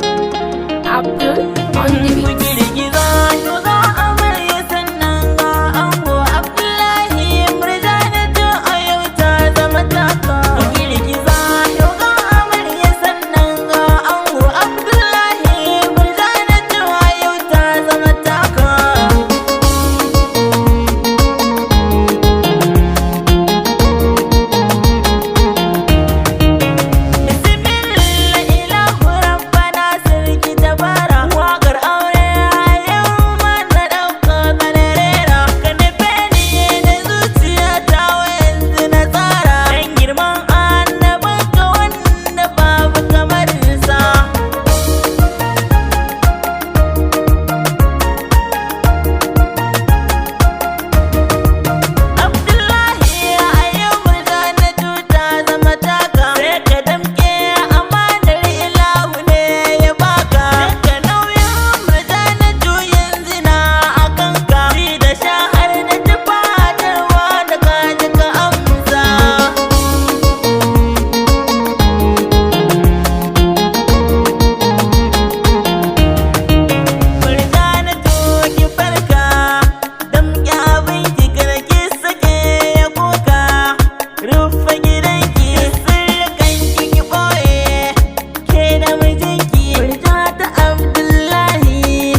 Abdul on the beat. Girgiza to za amarya, sannan ga ango Abdullahi. Murjanatu a yau ta zama taka. Girgiza to ga amarya, sannan ga ango Abdullahi. Murjanatu a yau ta zama taka. Bismillah ilahu rabbana sarki tabara. Waƙar aure a yau ma na ɗauka na rera. Ka nufe ni da zuciya ta yanzu na tsara. Dan girman annabin ka wanda babu kamar sa. Abdullahi, a yau Murjanatu ta zama taka. Sai ka damƙe amanar, ilahu ne ya baka. Daga nauyin Murjanatu yanzu na a kanka. Ci da sha har da tufatarwa da ka ji ka amsa. Murjanatu, ki farka, damƙe abinki, kada ki sake ya koka. Rufe gidanki, sirrikanki ki ɓoye, ke da mijinki. Murjata Abdullahi,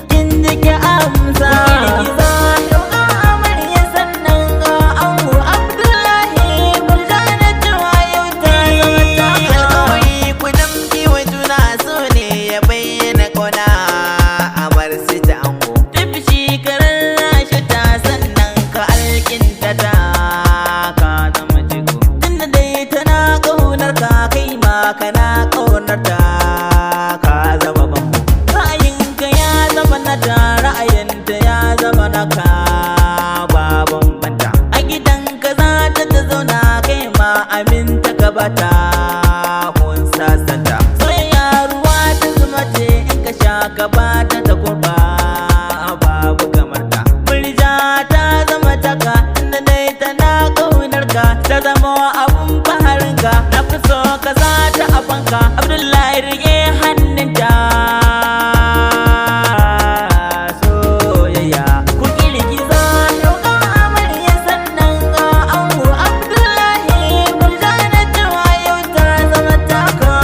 kin ji ki amsa. Girgiza yau ga amarya, sannan ga ango Abdullahi. Murjanatu a yau ta zama taka. Alkawari ku damƙi wa juna, so ne ya bayyana ƙauna, amar su ta ango. Tafi shekarar rashe ta, sannan ka alkinta ta, ka zama jigo. Tunda dai tana ƙaunar ka, kai ma kana ƙaunar ta, ka zama bango. Ra'ayinka ya zama nata, ra'ayinta ya zama naka, ba bambanta. A gidanka za ta zauna, kai ma aminta ka bata, kun sasanta. Soyayya ruwa ta zuma ce, in ka sha ka bata ta kurba, babu kamar ta. Murja ta zama taka, tunda dai tana ƙaunar ka, ta zama abun faharinka. Na fi so ka sa ta a fanka, Abdullahi, rike hannunta. Soyayya. Ku girgiza yau ga amarya, sannan ga ango Abdullahi. Murjanatu a yau ta zama taka.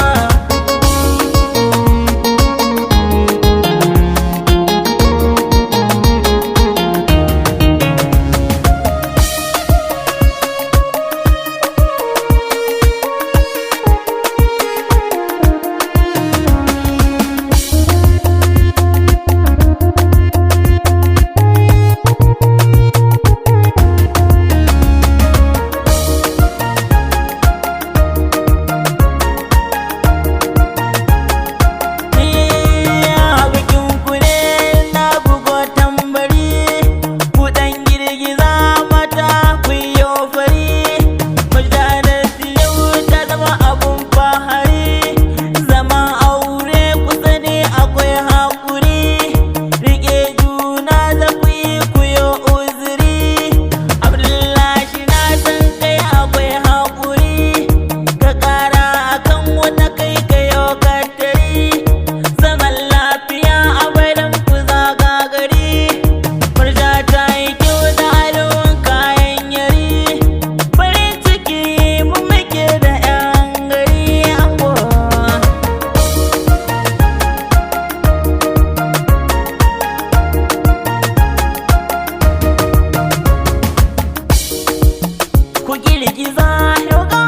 Bikin ku ne na bugo tambari, ku dan girgiza mata, ku yi fari. Murjanatu yau ta zama abun fahari. Zaman aure kusa ne, akwai haƙuri. Rike juna za ku yi, ku yi uzuri. Abdullahi, na san kai akwai haƙuri. Ka ƙara akan wata, kai kayo katari. Zaman lafiya a bayan ku zaga gari. Murja ta yi kyau da adon kayan yari. Farin ciki mu muke da 'yan gari, ango. Ku girgiza yau ga